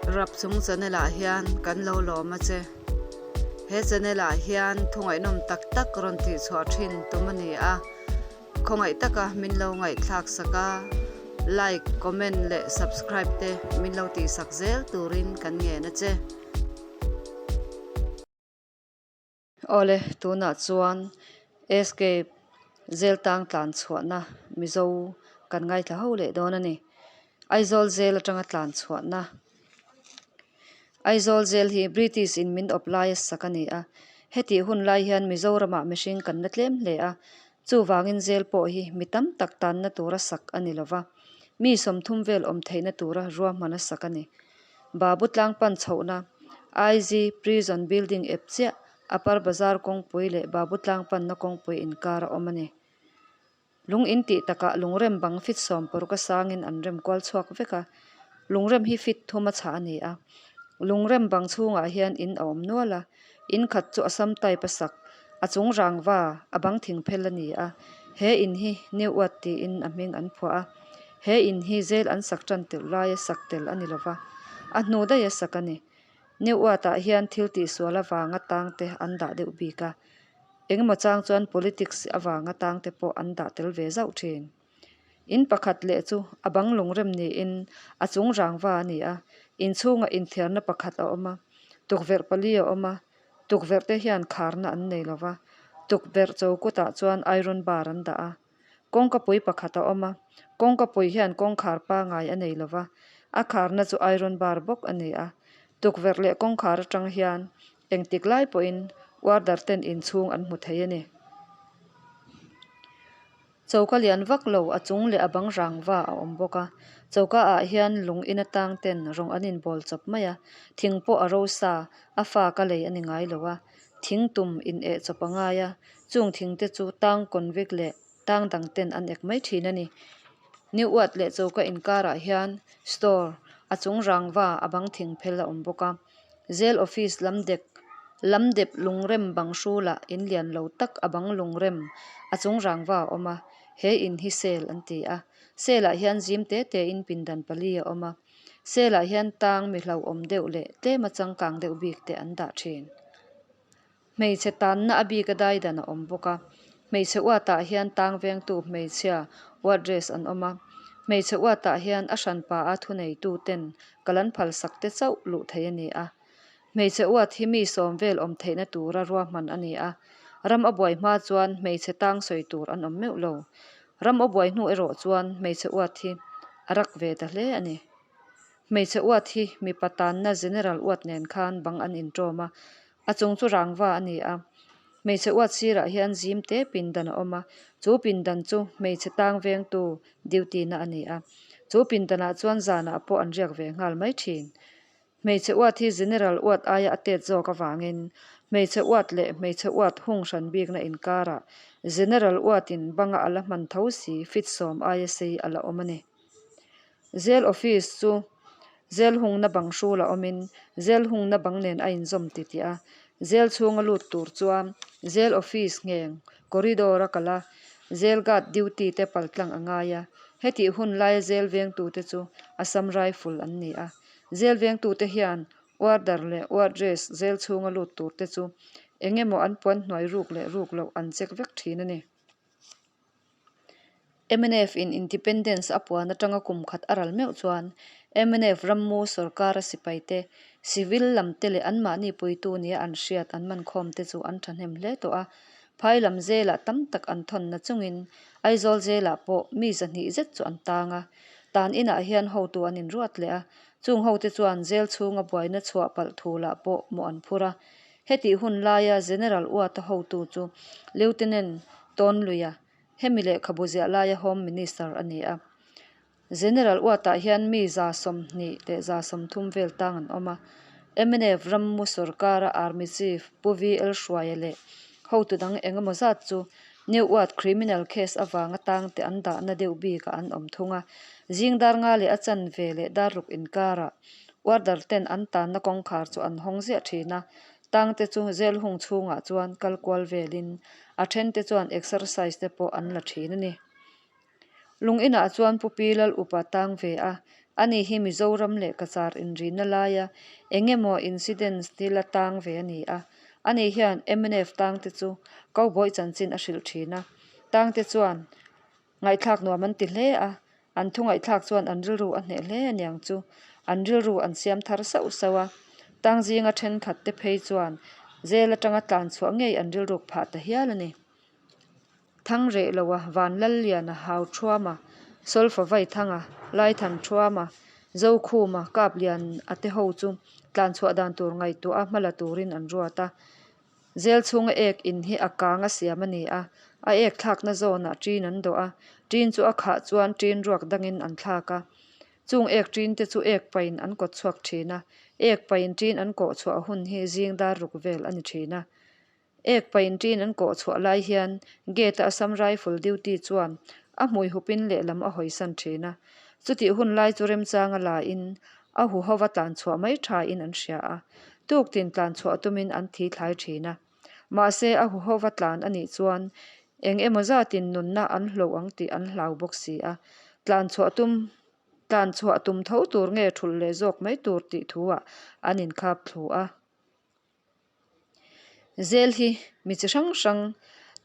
Rapchung channel ah hian kan lo lawm a che. He channel ah hian thu ngaihnawm tak tak rawn tih chhuah thin tum a ni a. Khawngaih taka min lo ngaihthlak sak a, like, comment leh subscribe te min lo tih sak zel turin kan ngen a che. Awle, tunah chuan Escape Zeltang tlan chhuahna Mizo kan ngaithla ho leh dawn a ni. Aizawl zel atanga tlan chhuahna Aizawl zel hi British in min awp laia sak a ni a. Hetih hun lai hian Mizoramah mihring kan la tlem hle a, chuvangin zel pawh hi mi tam tak tanna tura sak a ni lova, mi 30 vel awm theihna tura ruahman a sak a ni. Babu tlang pan chhohna IG Prison Building ep chiah Upper Bazar kawngpui leh Babu tlang panna kawngpui inkar a awm a ni. Lung in tih takah lungrem bang fit 16 a sangin an rem kual chhuak vek a, lungrem hi fit thum a chhah a ni a. Lungrem bang chhungah hian in a awm nual a, in khat chu Assam type a sak, a chung rangva a bang thing phel a ni a, he in hi New Uat tiin a hming an phuah a, he in hi zel an sak tan tirh laia sak tel a ni lova, a hnu daih a sak a ni. New Uatah hian thil tihsual avanga tangte an dah deuh bik a. Engemaw chang chuan politics avanga tangte pawh an dah tel ve zauh thin. In pakhat leh chu a bang lungrem niin a chung rangva a ni a, inchhungah inthiarna pakhat a awm a, tukverh pali a awm a, tukverh te hian kharna an nei lova, tukverh cho kutah chuan iron bar an dah a. Kawngkapui pakhat a awm a, kawngkapui hian kawngkhar pangai a nei lova, a kharna chu iron bar bawk a ni a. Tukverh leh kawngkhar atang hian engtik lai pawhin warder ten inchhung an hmu thei a ni. Choka lian vak lo a chung leh a bang rangva a awm bawk a, choka ah hian lung in atang ten rawng an inbawl chawp mai a, thing pawh a rosa a fa ka lei a ni ngai lo a, thing tum in eh chawp a ngai a, chung thing te chu tang convict leh tang dang ten an ek mai thin a ni. New Uat leh choka inkarah hian store a chung rangva a bang thing phel a awm bawk a, Jail office lam dek lam dep lungrem bang hrulah in lian lo tak a bang lungrem a chung rangva a awm a, he in hi cell an ti a, cell ah hian zim te te in pindan pali a awm a, cell ah hian tang mi hlauhawm deuh leh tlema changkang deuh bik te an dah thin. Hmeichhe tanna a bik a daidan a awm bawk a, hmeichhe uatah hian tang vengtu hmeichhia wardress an awm a, hmeichhe uatah hian a hranpa a thuneitu ten kal an phalsak te chauh luh theih a ni a. Hmeichhe uat hi mi sawm vel awm theihna tura ruahman a ni a, ram a buai hma chuan hmeichhe tang sawi tur an awm meuh lo. Ram a buai hnu erawh chuan hmeichhe uat hi a rak ve ta hle a ni. Hmeichhe uat hi mipa tanna general uat nen khan bang an inṭawm a, A chung chu rangva a ni a, hmeichhe uat sirah hian zim te pindan a awm a, chu pindan chu hmeichhe tang vengtu duty na a ni a, chu pindanah chuan zanah pawh an riak ve nghal mai thin. Hmeichhe uat hi general uat aia a tet zawk avangin hmeichhe uat leh hmeichhe uat hung hran bikna inkarah general uatin banga a la hman tho si fit 10 aia sei a la awm a ni. Jail office chu jail hungna bang hrul a awmin jail hungna bang nen a inzawm titih a, jail chhunga lut tur chuan jail office ngheng corridor a kal a, jail guard duty te paltlang a ngai a, hetih hun laia jail vengtute chu Assam Rifle an ni a, jail vengtute hian warder leh wardress jail chhunga lut tur te chu eng emaw an puan hnuai ruk leh ruk loh an check vek thin a ni. Mnf in Independence a puan atanga kum khat a ral meuh chuan mnf rammu sorkara sipaite, civil lamte leh anmahni puitu nia an hriat an man khawmte chu an thahnem hle tawh a. Phai lam zelah tam tak an thawnna chungin Aizawl zelah pawh mi 200 zet chu an tang a. Tan inah hian hotu an inruat leh a, chung hote chuan zel chhunga buaina chhuah palh thu lah pawh mawh an phur a. Hetih hun laia General Uata hotu chu Lieutenant Tawnluia, hemi lehkhabu ziah laia Home Minister a ni a. General Uatah hian mi 120 leh 130 vel tang an awm a. Mnf rammu sorkara Army Chief Pu VL Hruaia leh hotu dang engemaw zat chu New Uat criminal case avanga tangte an dahna deuh bikah an awm thung a. Zing dar nga leh a chanve leh dar ruk inkarah Warder ten an tanna kawngkhar chu an hawng ziah thin a, tangte chu zel hung chhungah chuan kal kual velin a thente chuan exercise te pawh an la thin a ni. Lung inah chuan Pu Pi Lal Upa tang ve a, ani hi Mizoram leh Cachar inrina laia eng emaw incidents thil a tang ve a ni a. Ani hian mnf tangte chu Cowboy chanchin a hrilh thin a, tangte chuan Ngaihthlak nuam an ti hle a, an thu ngaihthlak chuan an rilru a hneh hle aniang chu. An rilru an siam thar sauh sauh a, tang zinga thenkhat te phei chuan zel atanga tlan chhuah ngei an rilruk phah ta hial a ni. Thang reh loa Vanlalliana hau thuama, Solfa Vaithanga, Laithan thuama, Zokhuma, Kaplian a te ho chu tlan chhuah dan tur ngaihtuah a hmala turin an ruat a. Zel chhunga ek in hi a kang a siam a ni a, a ek thlakna zawnah ṭin an dawh a, ṭin chu a khah chuan ṭin ruak dangin an thlak a. Chung ek ṭin te chu ek pain an kawt chhuak ṭhin a, ek pain ṭin an kawh chhuah hun hi zing dar ruk vel a ni ṭhin a. Ek pain ṭin an kawh chhuah lai hian gate a Assam Rifle duty chuan a hmui hupin lehlam a hawisan ṭhin a. Chutih hun lai chu remchanga lain A huhova tlan chhuah mai thain an hria a, tuktin tlan chhuah tumin an thi thlai thin a. Mahse, a huhova tlan a nih chuan eng emaw zatin nunna an hloh ang tih an hlau bawk si a, tlan chhuah tum tlan chhuah tum tho tur nge thulh leh zawk mai tur tih thuah an inkhap thlu a. Zel hi mi chi hrang hrang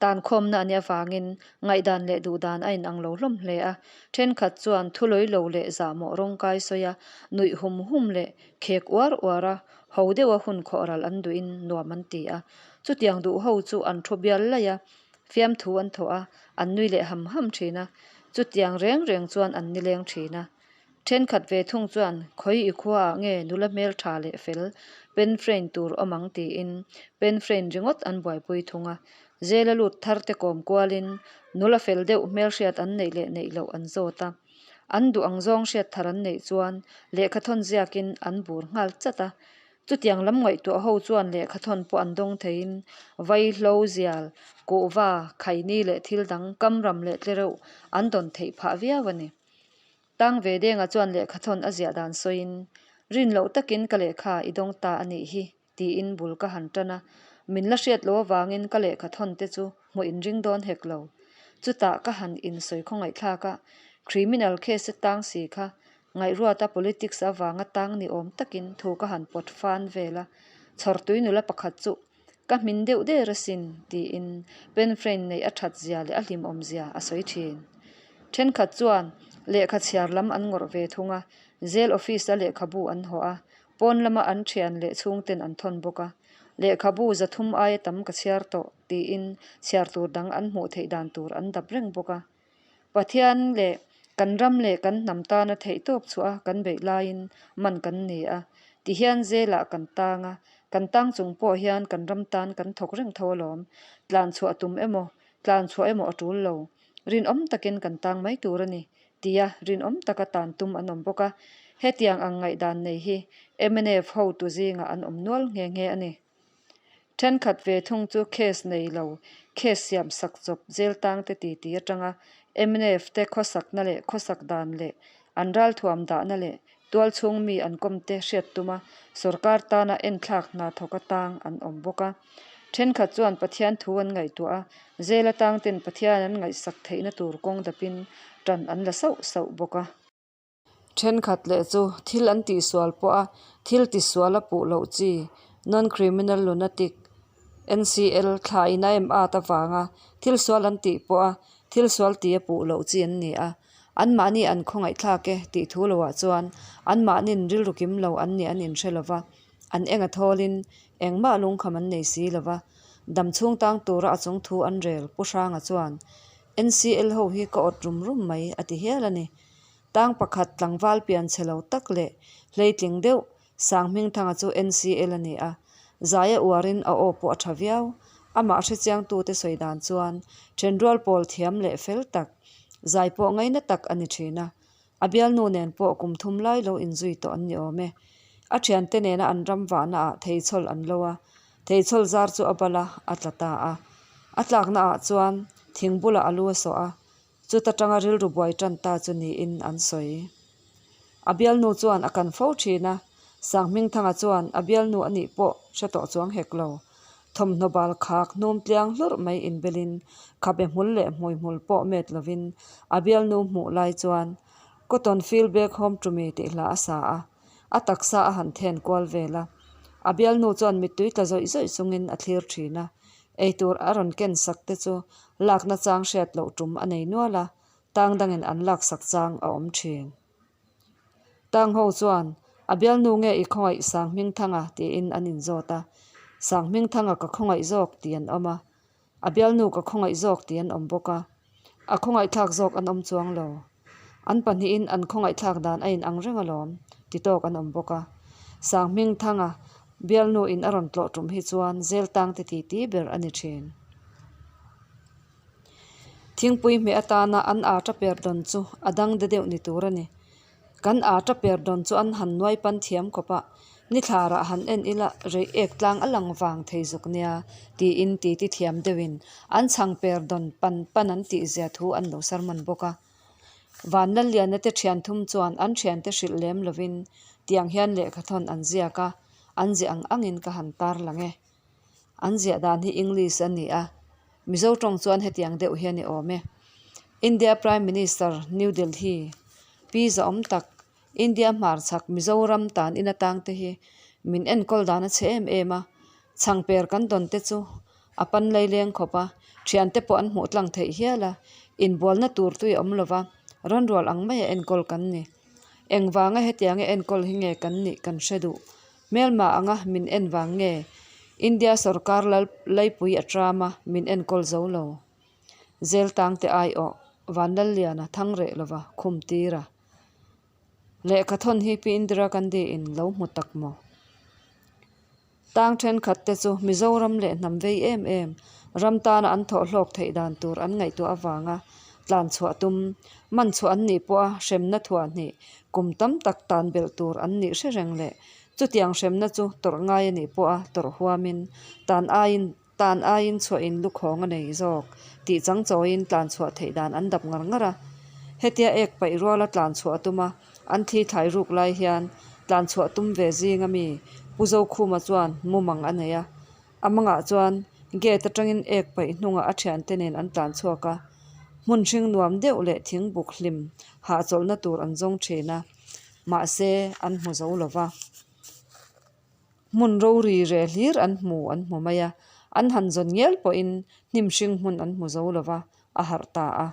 tan khawmna a nih avangin ngaihdan leh duhdan a inang lo hlawm hle a. Thenkhat chuan thulawi lo leh zahmawh rawng kai sawi a, nuih hum hum leh khek uar uar a, ho deuha hun khawh ral an duhin nuam an ti a. Chutiang duh ho chu an thu bial laih a, fiamthu an thawh a, an nui leh ham ham thin a. Chutiang reng reng chuan an nileng thin a. Thenkhat ve thung chuan khawi i khuaah nge nula hmel tha leh fel pen frame tur awm ang tiin pen frame ringawt an buaipui thung a. Zela lut thar te kawm kualin nula fel deuh hmelhriat an neih leh neih loh an zawt a. An duh ang zawng hriat thar an neih chuan lehkha thawn ziakin an bur nghal chat a. Chutiang lam ngaihtuah ho chuan lehkha thawn pawh an dawng theiin vaihlo zial, kuhva, khaini leh thil dang kamram leh tlereuh an dawn theih phah viau a ni. Tang ve denga chuan lehkha thawn a ziah dan sawiin, Rin loh takin ka lehkha i dawng ta a nih hi, tiin bul ka han tan a. Min la hriat loh avangin ka lehkha thawn te chu hmuh in ring dawn hek lo. Chutah ka han insawi khawngaihthlak a, criminal case a tang si kha ngaihruata politics avanga tang ni awm takin thu ka han pawt fan vel a, chhawrtui nula pakhat chu ka hmin deuh der asin, tiin pen frame neih a that zia leh a hlimawm zia a sawi thin. Thenkhat chuan lehkha chhiar lam an ngawrh ve thung a, jail office a lehkhabu an hawh a, pawn lama an thian leh chhungten an thawn bawk a. Lehkhabu zathum aia tam ka chhiar tawh, tiin chhiar tur dang an hmuh theih dan tur an dap reng bawk a. Pathian leh kan ram leh kan hnam tana theihtawp chhuah a kan beih laiin man kan ni a, tihian zelah kan tang a, kan tang chung pawh hian kan ram tan kan thawk reng tho alawm. Tlan chhuah tum emaw, tlan chhuah emaw a tul lo. Rinawm takin kan tang mai tur a ni, tia rinawm taka tan tum an awm bawk a. Hetiang ang ngaihdan nei hi mnf hotu zingah an awm nual nghe nghe a ni. Thenkhat ve thung chu case nei lo, case siam sak chawp zel tang te titi atanga mnf te khawsakna leh khawsak dan leh an ralthuam dahna leh tualchhung mi an kawm te hriat tuma sorkar tana enthlak hna thawk atang an awm bawk a. Thenkhat chuan Pathian thu an ngaihtuah a, zel atang ten Pathian an ngaihsak theihna tur kawng dapin tan an la sauh sauh bawk a. Thenkhat leh chu thil an tihsual pawh a thil tisual a puh loh chi, Non-Criminal Lunatic, NCL, thla in a em at avanga thil sual an tih pawh a thil sual tih a puh loh chi an ni a. Anmahni an khawngaihthlak e tih thu loah chuan anmahnin rilru kim lo an nih an inhre lo va, an eng a thawlin engmah lungkham an nei si lo va. Dam chhung tang tura a chung thu an rel Pu Hranga chuan, NCL ho hi ka awt rum rum mai a ti hial a ni. Tang pakhat tlangval pian chhe lo tak leh hleitling deuh Sanghmingthanga chu NCL a ni a, Zaia uarin a aw pawh a tha viau. Amah hrechiangtute sawi dan chuan thenrual pawl thiam leh fel tak, zai pawh ngaina tak a ni thin a. A bialnu nen pawh kum thum lai lo inzui tawh an ni awm e. A thiante nena an ram vahnaah theichhawl an lo a, theichhawl zar chu a bal a, a tla ta a. A tlaknaah chuan thing bulah a lu a sawh a, Chuta tanga rilru buai tan ta chu niin an sawi. A bialnu chuan a kan fo thin a, Sanghmingthanga chuan a bialnu a nih pawh hre tawh chuang hek lo. Thawmhnaw bal khak hnum tliang hlurh mai inbelin khabe hmul leh hmui hmul pawh met lovin a bialnu hmuh lai chuan Cotton field back home to me tih hla a sa a, a taksa a han then kual vel a. A bialnu chuan mittui tla zawih zawih chungin a thlir thin a, eitur a rawn ken sak te chu lakna chang hriat loh tum a nei nual a, tang dangin an laksak chang a awm thin. Tang ho chuan, A bialnu nge i khawngaih Sanghmingthanga? tiin an inzawt a. Sanghmingthanga ka khawngaih zawk tih an awm a. A bialnu ka khawngaih zawk tih an awm bawk a. A khawngaihthlak zawk an awm chuang lo. An pahnihin an khawngaihthlak dan a inang reng alawm ti tawk an awm bawk a. Sanghmingthanga bialnu in a rawn tlawh tum hi chuan zel tang te titi ber a ni thin. Thingpui hmeh atana an ata per dawn chu a dang de deuh ni tur a ni. Kan ata per dawn chu an han nuai pan thiam khawp a, ni thlarah han en ila rei ek tlang a lang vang thei zuk nia tiin titi thiam deuhin an chhang per dawn pan pan an tih zia thu an lo sermon bawk a. Vanlalliana te thian thum chuan an thiante hrilh lem lovin tiang hian lehkha thawn an ziak a, an ziah ang angin ka han tar lang e. An ziah dan hi English a ni a, Mizo tawng chuan hetiang deuh hi a ni awm e. India Prime Minister New Delhi Pi Zahawm tak India hmarchhak Mizoram tan in atang te hi min enkawl dan a chhe em em a, chhangper kan dawn te chu a pan laileng khawp a, thiante pawh an hmuh tlang theih hial a, inbualna tur tui a awm lova, rawn rual ang maia enkawl kan ni. Engvanga hetianga enkawl hi nge kan nih kan hre duh. Hmelma anga min en vang nge India sorkar lal laipui a tram a, min enkawl zo lo. Zel tangte aiawh Vanlalliana thang reh lova khum tir a. Lehkha thawn hi Pi Indira Gandhi in lo hmu tak maw? Tang thenkhat te chu Mizoram leh hnam vei em em ram tana an thawh hlawk theih dan tur an ngaihtuah avanga tlan chhuah tum, man chhuah an nih pawha hremna thuah hnih kum tam tak tan belh tur an nih hre reng leh chutiang hremna chu tawrh ngai a nih pawha tawrh huamin tan aiin tan aiin chhuahin lukhawng a nei zawk tih chang chawiin tlan chhuah theih dan an dap ngar ngar a. Hetia ek paih ruala tlan chhuah a tum a, an thi thlai ruk lai hian tlan chhuah tum ve zinga mi Pu Zokhuma chuan mumang a nei a. A mangah chuan gate atangin ek paih hnungah a thiante nen an tlan chhuak a, hmun hring nuam deuh leh thing buk hlim hahchawlhna tur an zawng thin a, mahse an hmu zo lo va. Hmun rori reh hlir an hmu an hmu mai a, an han zawn ngial pawhin hnim hring hmun an hmu zo lo va, a harh ta a.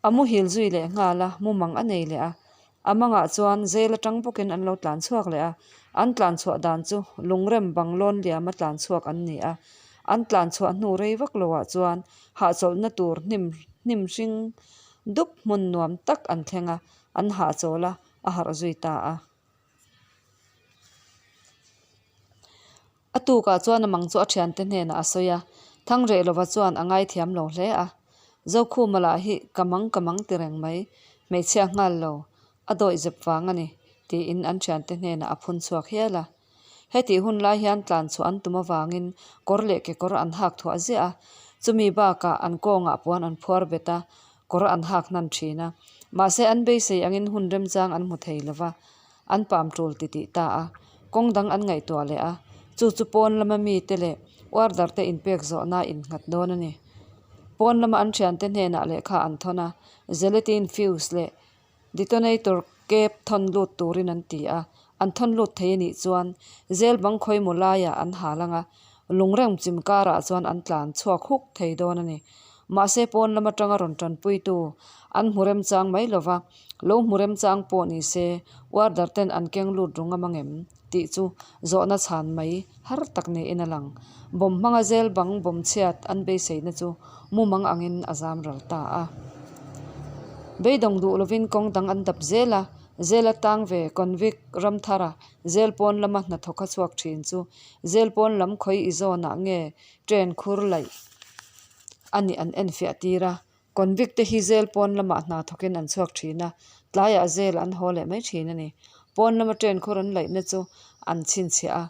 A muhil zui leh nghal a, mumang a nei leh a. A mangah chuan zel atang bawkin an lo tlan chhuak leh a, an tlan chhuah dan chu lungrem bang lawn liama tlan chhuak an ni a. An tlan chhuah hnu rei vak loah chuan hahchawlhna tur hnim hnim hring dup hmun nuam tak an thleng a, an hahchawl a, a harh zui ta a. A tukah chuan a mang chu a thiante hnenah a sawi a, Thangrehlova chuan a ngaithiam lo hle a. Zokhuma lah hi ka mang ka mang ti reng mai, hmeichhia nghal lo, a dawih zep vang a ni, tiin an thiante hnenah a phun chhuak hial a. Hetih hun lai hian tlan chhuah an tum avangin kawr leh kekawr an hak thuah ziah a, chumi bakah an kawngah puan an phuar bet a, kawr an hak hnan thin a. Mahse an beisei angin hun remchang an hmu thei lova, an pam tul ti tih ta a, kawng dang an ngaihtuah leh a, chu chu pawn lama mite leh order te inpek zawhna innghat dawn a ni. Pawn lama an thiante hnenah lehkha an thawn a, gelatin fuse leh detonator cap thawn lut turin an ti a, an thawn lut thei a nih chuan zel bang khawimaw laiah an hal ang a, lungrem chim karah chuan an tlan chhuak huk thei dawn a ni. Mahse pawn lam atanga rawn tanpuitu an hmu remchang mai lova, Lo hmu remchang pawh ni se, order ten an keng lut rung a mang em? tih chu zawhna chhan mai har tak niin a lang. Bawm hmanga zel bang bawm chhiat an beiseina chu mumang angin a zam ral ta a. Beidawng duh lovin kawng dang an dap zel a, zel atang ve convict Ramthara zel pawn lama hnathawk a chhuak thin chu zel pawn lam khawi i zawnah nge train khur laih a nih an enfiah tir a. Convict te hi zel pawn lamah hna thawkin an chhuak thin a, tlaiah zel an haw leh mai thin a ni. Pawn lama train khur an laihna chu an chhinchhiah a,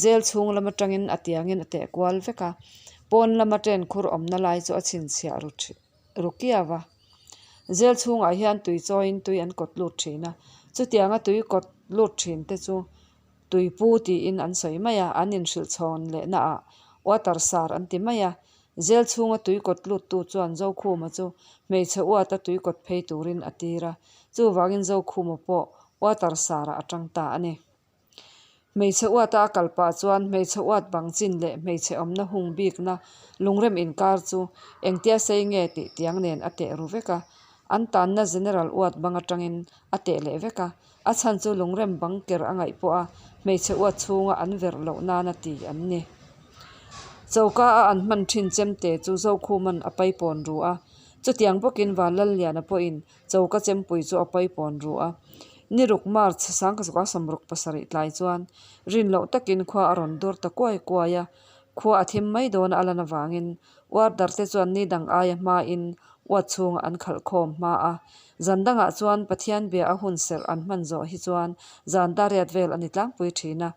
zel chhung lam atangin a tiangin a teh kual vek a, pawn lama train khur awmna lai chu a chhinchhiah ru ru kiau a. Zel chhungah hian tui chawiin tui an kawt lut thin a, chutianga tui kawt lut thin te chu Tuipu tiin an sawi mai a, an inhrilh chhawn lehna ah Water sar an ti mai a. Zel chhunga tuikawt luttu chuan Zokhuma chu hmeichhe uata tuikawt phei turin a tir a, chuvangin Zokhuma pawh water sarah a tang ta a ni. Hmeichhe uata a kal pah chuan hmeichhe uat bang chin leh hmeichhe awmna hung bikna lungrem inkar chu engtia sei nge tih tiang nen a teh ru vek a, an tanna General uat bang atangin a teh leh vek a, a chhan chu lungrem bang ker a ngaih pawh a hmeichhe uat chhunga an verh loh nana ti an ni. Choka a an hman thin chemte chu Zokhuman a paipawn ru a, chutiang bawkin Vanlalliana pawhin Choka chempui chu a paipawn ru a. Ni ruk March sangkazawka 67 tlai chuan rin loh takin khua a rawn dur ta kuai kuai a. Khua a thim mai dawn a lan avangin warder te chuan ni dang aia hmain uat chhungah an khalh khawm hma a. Zan dangah chuan Pathian bia a hun serh an hman zawh hi chuan zan dariat vel a ni tlangpui thin a.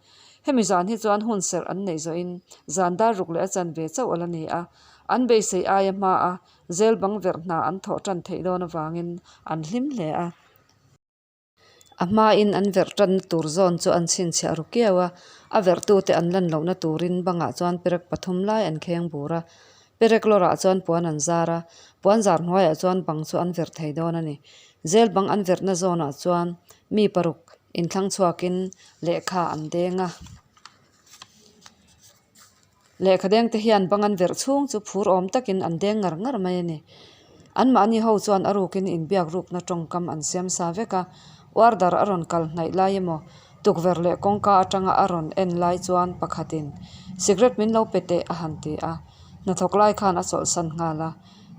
Hemi zan hi chuan hun serh an neih zawhin zan dar ruk leh a chanve chauh a la ni a. An beisei aia hma a Zel bang verh hna an thawh tan theih dawn avangin an hlim hle a. A hmain an verh tanna tur zawn chu an chhinchhiah ru kiau a, a verhtute an lan lohna turin bangah chuan perek pathum lai an kheng bur a. Perek lawrah chuan puan an zar a, puan zar hnuaiah chuan bang chu an verh thei dawn a ni. Zel bang an verhna zawnah chuan mi paruk inthlang chhuakin lehkha an deng a. Lehkha dengte hian bang an verh chhung chu phur awm takin an deng ngar ngar mai a ni. Anmahni ho chuan a rukin inbiak rukna tawngkam an siam sa vek a, warder a rawn kal hnaih lai emaw tukverh leh kawngka atanga a rawn en lai chuan pakhatin Cigarette min lo pe teh a han ti a, hnathawk lai khan a chawlhsan nghal a.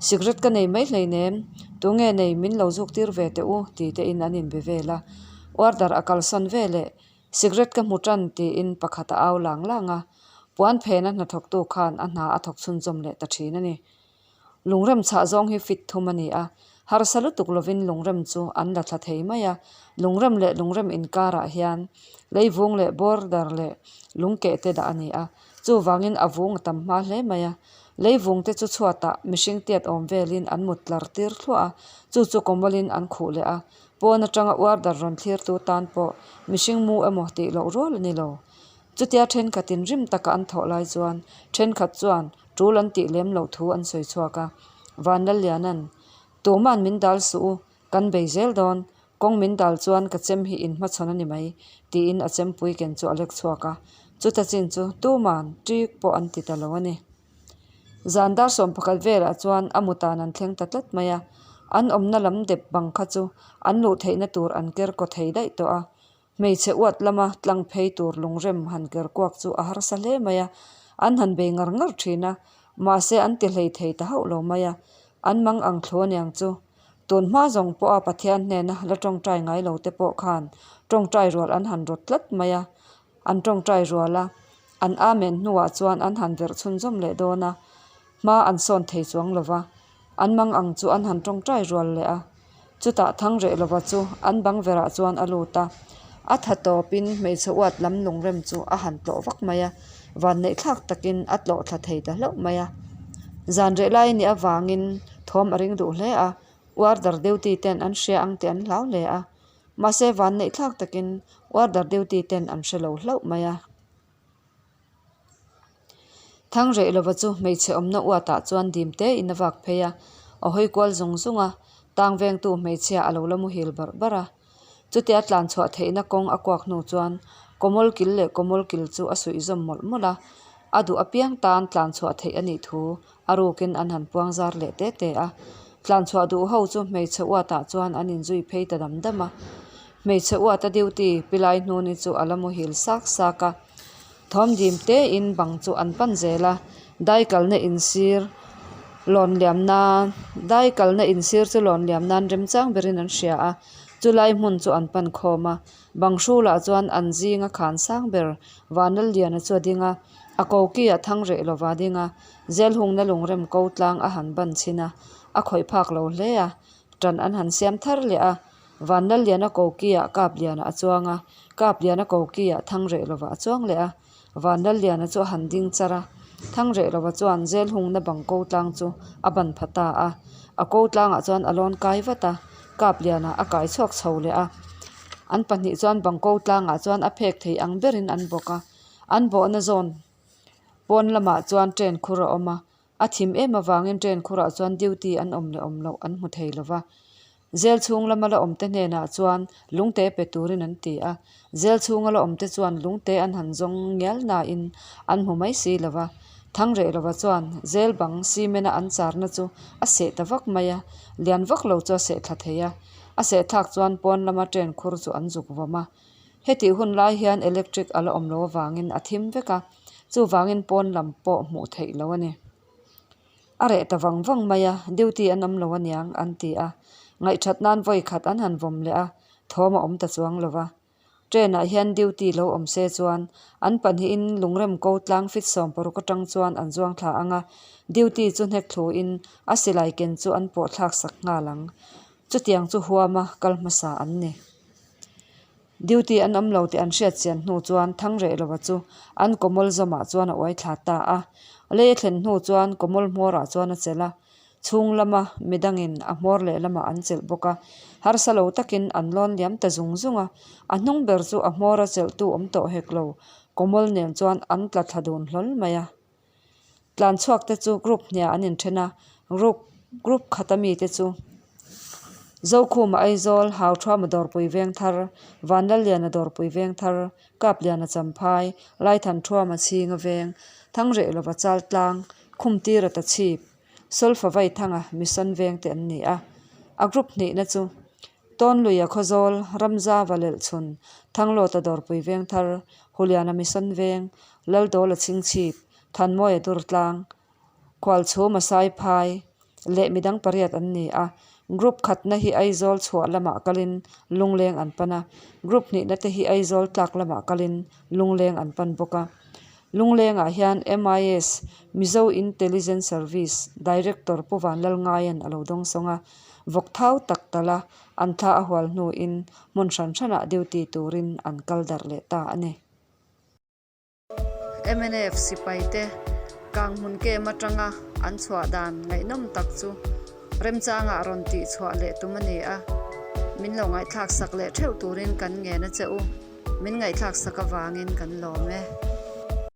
Cigarette ka nei mai hleinem, tunge nei min lo zuk tir ve teh u ti tein an inbe vel a, warder a kalsan veleh Cigarette ka hmu tan tiin pakhat a au lang lang a, puan phena hnathawktu khan a hna a thawk chhunzawm leh ta thin a ni. Lungrem chhah zawng hi fit thum a ni a, harsa lutuk lovin lungrem chu an la thla thei mai a, lungrem leh lungrem inkarah hian leivung leh border leh lungkeh te dah a ni a, chuvangin a vung a tam hma hle mai a. Leivung te chu chhuatah mihring tiat awm velin an mut tlar tir thluah a, chu chu kawmawlin an khuh leh a, Pawn atanga uar dar rawn thlirtu tan pawh mihring mu emaw tih loh rual a ni lo. Chutia thenkhatin rim taka an thawh lai chuan thenkhat chuan tul an tih lem loh thu an sawi chhuak a. Vanlalliana'n, Tuman min dal suh u, kan bei zel dawn, kawng min dal chuan ka chem hi in hmachhawn a ni mai, tiin a chempui ken chu a lek chhuak a. Chuta chin chu tuman ṭik pawh an ti ta lo a ni. Zan dar 11 velah chuan a mutan an thleng ta tlat mai a, an awmna lam dep bang kha chu an luh theihna tur an ker kaw thei daih tawh a. Hmeichhe uat lama tlang phei tur lungrem han ker kuak chu a harsa hle mai a, an han bei ngar ngar thin a, mahse an ti hlei thei ta hauh lo mai a, an mang ang thlu aniang chu. Tun hma zawng pawha Pathian hnena la tawngtai ngai lo te pawh khan tawngtai rual an han rawt tlat mai a. An tawngtai rual a, an amen hnuah chuan an han verh chhunzawm leh dawn a, hma an sawn thei chuang lo va, an mang ang chu an han tawngtai rual leh a. Chutah thang reh lova chu an bang verah chuan a lut a, a tha tawpin hmeichhe uat lam lungrem chu a han tlawh vak mai a, vanneihthlak takin a tlawh thla thei ta hlauh mai a. Zan reh lai nih avangin thawm a ring duh hle a, warder duty ten an hria ang tih an hlau hle a. Mahse vanneih thlak takin warder duty ten an hre lo hlauh mai a. Thang reh lova chu hmeichhe awmna uatah chuan dim te in a vak phei a, a hawi kual zung zung a, tang vengtu hmeichhia a lo la muhil barh barh a. Chutia tlan chhuah theihna kawng a kuak hnu chuan kawmawl kil leh kawmawl kil chu a suih zawm mawlh mawlh a, a duh apiang tan tlan chhuah theih a nih thu A rukin an han puang zar leh te te a. Tlanchhuah duh ho chu hmeichhe uatah chuan an inzui phei ta dam dam a. Hmeichhe uata duty pilai hnuni chu a la muhil sak sak a. Thawm dim tein bang chu an pan zel a, dai kalna insir lawn liam nan dai kalna insir chu lawn liam nan remchang berin an hria a, chulai hmun chu an pan khawm a. Bang hrulah chuan an zinga khan sang ber Vanlalliana chu a ding a, a koki a thang reh lova ding a. Zelhungna lungrem ko tlang a han ban chhin a, a khawih phak lo hle a, ṭan an han siam thar leh a, Vanlalliana kokiah Kapliana a chuang a, Kapliana kokiah Thangrehlova a chuang leh a, Vanlalliana chu a han ding char a, Thangrehlova chuan Zelhungna bang ko tlang chu a ban pha ta a, a ko tlangah chuan a lawn kai vat a, Kapliana a kai chhuak chho leh a, an pahnih chuan bang ko tlangah chuan a phek thei ang berin an bawk a, an bawhna zawn. Pawn lamah chuan train khur a awm a, a thim em avangin train khurah chuan duty an awm leh awm loh an hmu thei lo va. Jail chhung lama la awmte hnenah chuan lungte pe turin an ti a, jail chhunga la awmte chuan lungte an han zawng ngial nain an hmu mai si lo va. Thangreh lova chuan jail bang cement a an charna chu a seh ta vak mai a, lian vak lo chu a seh thla thei a. A seh thlak chuan pawn lama train khur chu an zuk vawm a. Hetih hun lai hian electric a la awm lo avangin a thim vek a, chuvangin pawn lam pawh hmuh theih lo a ni. A reh ta vang vang mai a, duty an awm lo aniang an ti a, ngaihthat nan vawi khat an han vawm leh a, thawm a awm ta chuang lo va. Train ah hian duty lo awm se chuan an pahnihin lungrem ko tlang fit 60 atang chuan an zuang thla ang a, duty chu hnek thlu in a silai ken chu an pawh thlak sak nghal ang. Chutiang chu huama kal hmasa an ni. Duty an awm lo tih an hriat chian hnu chuan Thangreh lova chu an kawmawl zawmah chuan a uai thla ta a. Lei a thlen hnu chuan kawmawl hmawrah chuan a chelh a, chhung lama midangin a hmawr leh lamah an chelh bawk a. Harsa lo takin an lawn liam ta zung zung a, a hnung ber chu a hmawra chelhtu awm tawh hek lo, kawmawl nen chuan an tla thla dun hlawl mai a. Tlan chhuak te chu group hniah an inthen a, group group khata mite chu Zokhuma Aizawl, Hauthuama Dawrpui Vengthar, Vanlalliana Dawrpui Vengthar, Kapliana Champhai, Laithanṭhuama Chhinga Veng, Thangrehlova Chaltlang, Khumtira Tachhip, Solfa Vaithanga Mission Veng te an ni a. A group hnihna chu Tawnluia Khawzawl, Ramzava Lelhchhun, Thanglawta Dawrpui Vengthar, Huliana Mission Veng, Laldawla Chhingchhip, Thanmawia Durtlang, Khualchhuma Saiphai leh midang pariat an ni a. Group khatna hi Aizawl chhuah lamah kalin Lungleng an pan a, group hnihna te hi Aizawl tlak lamah kalin Lungleng an pan bawk a. Lunglengah hian MIS, Mizo Intelligence Service, Director Pu Vanlalngaia'n a lo dawngsawng a, vawk thau tak tala an thla a hual hnuin hmun hran hranah duty turin an kal darh leh ta a ni. Mnf sipaite Kanghmun Camp atanga an chhuah dan ngaihnawm tak chu remchangah rawn tih chhuah leh tum a ni a, min lo ngaihthlak sak leh theuh turin kan ngen a che u. Min ngaihthlak sak avangin kan lawm e.